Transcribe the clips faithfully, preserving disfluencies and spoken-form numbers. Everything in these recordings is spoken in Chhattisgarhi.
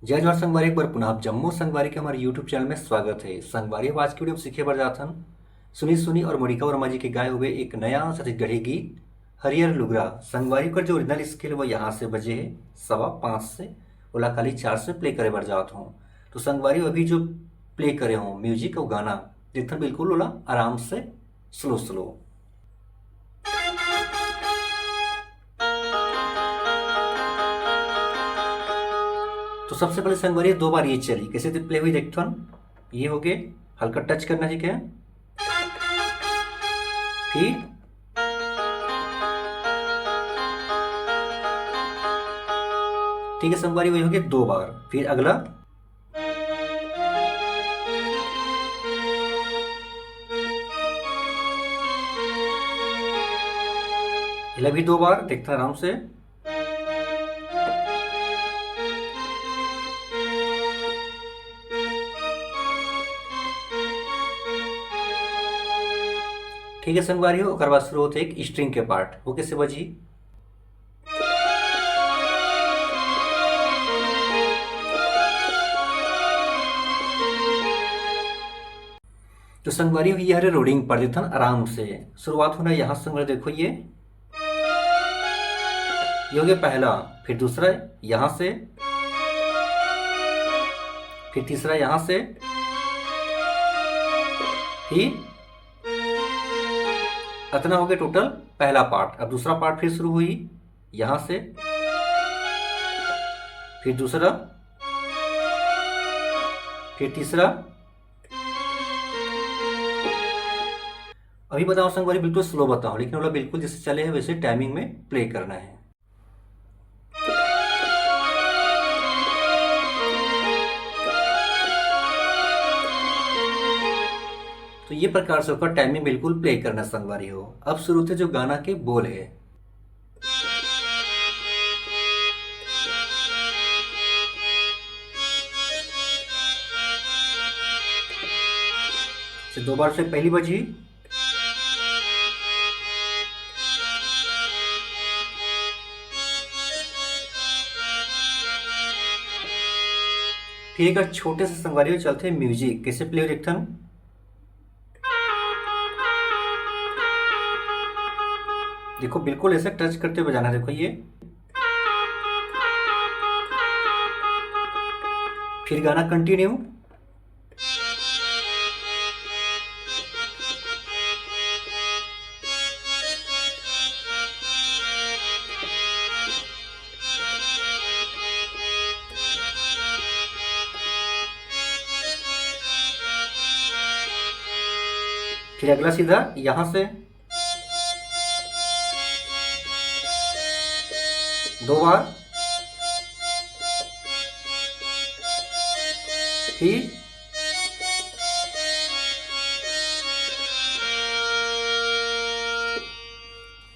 जय जोहार संगवारी, एक बार पुनः आप जम्मो संगवारी के हमारे YouTube चैनल में स्वागत है। संगवारी, अब आज की वीडियो में सीखे बर जात हन सुनील सोनी और मोनिका वर्मा जी के गाए हुए एक नया छत्तीसगढ़ी गीत हरियर लुगरा। संगवारी, ओकर जो ओरिजिनल स्केल है वो यहाँ से बजे है सवा पाँच से, ओला खाली चार से प्ले करे बर जात हूँ। तो संगवारी, अभी जो प्ले करे हूँ म्यूजिक और गाना, देखथन बिल्कुल ओला आराम से, स्लो स्लो। तो सबसे पहले संगवारी दो बार ये चली, कैसे प्ले हुई देखथन। ये हो गए, हल्का टच करना, ठीक है, फिर ठीक है संगवारी, वही हो गया दो बार। फिर अगला, इला भी दो बार, देखथन आराम से। ठीक है संगवारी हो, ओकर बाद शुरू होथे एक स्ट्रिंग के पार्ट। वो कैसे बजी? तो संगवारी हो, ये हरे रोडिंग पढ़ देथन आराम से। शुरुआत होना यहाँ से संगवारी, देखो ये, ये हो गया पहला, फिर दूसरा यहाँ से, फिर तीसरा यहाँ से, फिर अतना हो गया टोटल पहला पार्ट। अब दूसरा पार्ट फिर शुरू हुई यहाँ से, फिर दूसरा, फिर तीसरा। अभी बताओ संगवारी, बिल्कुल स्लो बताओ, लेकिन ओला बिल्कुल जैसे चले है वैसे टाइमिंग में प्ले करना है। तो ये प्रकार से ओकर टाइमिंग बिल्कुल प्ले करना संगवारी हो। अब शुरू थे जो गाना के बोल है। से दो बार से पहली बजी। फिर एक छोटे से संगवारी हो चलते हैं म्यूजिक, कैसे प्ले हो देखथन। देखो, बिल्कुल ऐसे टच करते बजाना। देखो ये, फिर गाना कंटिन्यू। फिर अगला सीधा यहाँ से दो बार, फिर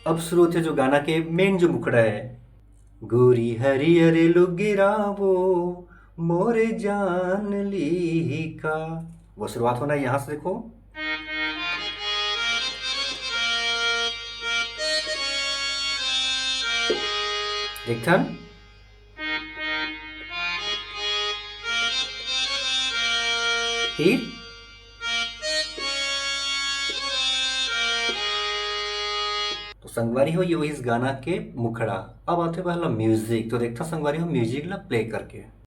अब शुरू होते जो गाना के मेन जो मुखड़ा है, गोरी हरियर लुगरा वो मोरे जान ली का, वो शुरुआत होना है यहाँ से। देखो, देखथन, फिर तो संगवारी हो, ये इस गाना के मुखड़ा। अब आते पहला म्यूजिक, तो देखता संगवारी हो म्यूजिक ला प्ले करके।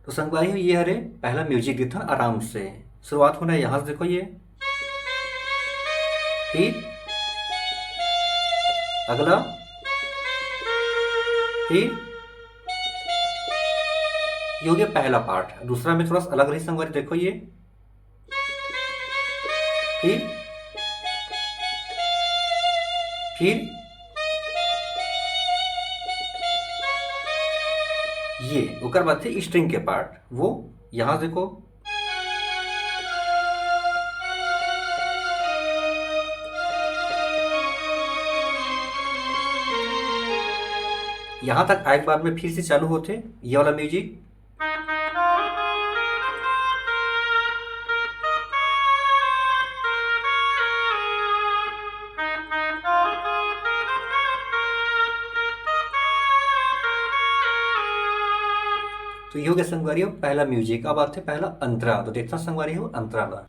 तो संगवारी हो, ये हरे पहला म्यूजिक देथन आराम से। शुरुआत होना है यहाँ से, देखो ये, फिर अगला, फिर ये हो गया पहला पार्ट। दूसरा में थोड़ा सा अलग रही संगवारी, देखो ये, फिर फिर ये, ओकर बाद से स्ट्रिंग के पार्ट, वो यहाँ देखो, यहाँ तक आए के बाद में फिर से चालू होथे ये वाला म्यूजिक। तो ये हो गया संगवारी हो पहला म्यूजिक। अब आथे पहला अंतरा। तो देखथन संगवारी हो अंतरा ला।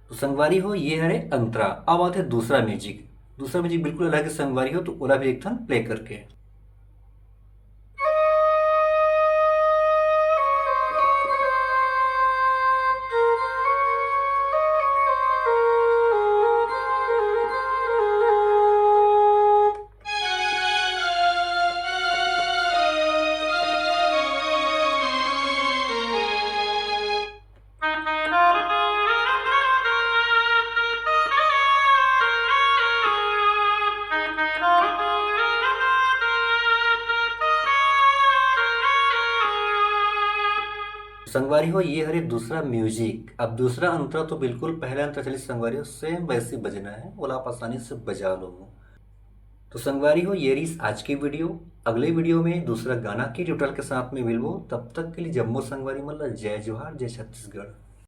तो संगवारी हो, ये हरे अंतरा। अब आथे दूसरा म्यूजिक। दूसरा म्यूजिक बिल्कुल अलग है संगवारी हो, तो ओला भी एक ठन प्ले करके। संगवारी हो, ये हरे दूसरा म्यूजिक। अब दूसरा अंतरा तो बिल्कुल पहला अंतरा चलिस संगवारी हो, सेम वैसे बजना है, ओला आप आसानी से बजा लो। तो संगवारी हो, ये रहिस आज के वीडियो। अगले वीडियो में दूसरा गाना के ट्यूटोरियल के साथ में मिलबो। तब तक के लिए जम्मो संगवारी मन ला जय जोहार, जय छत्तीसगढ़।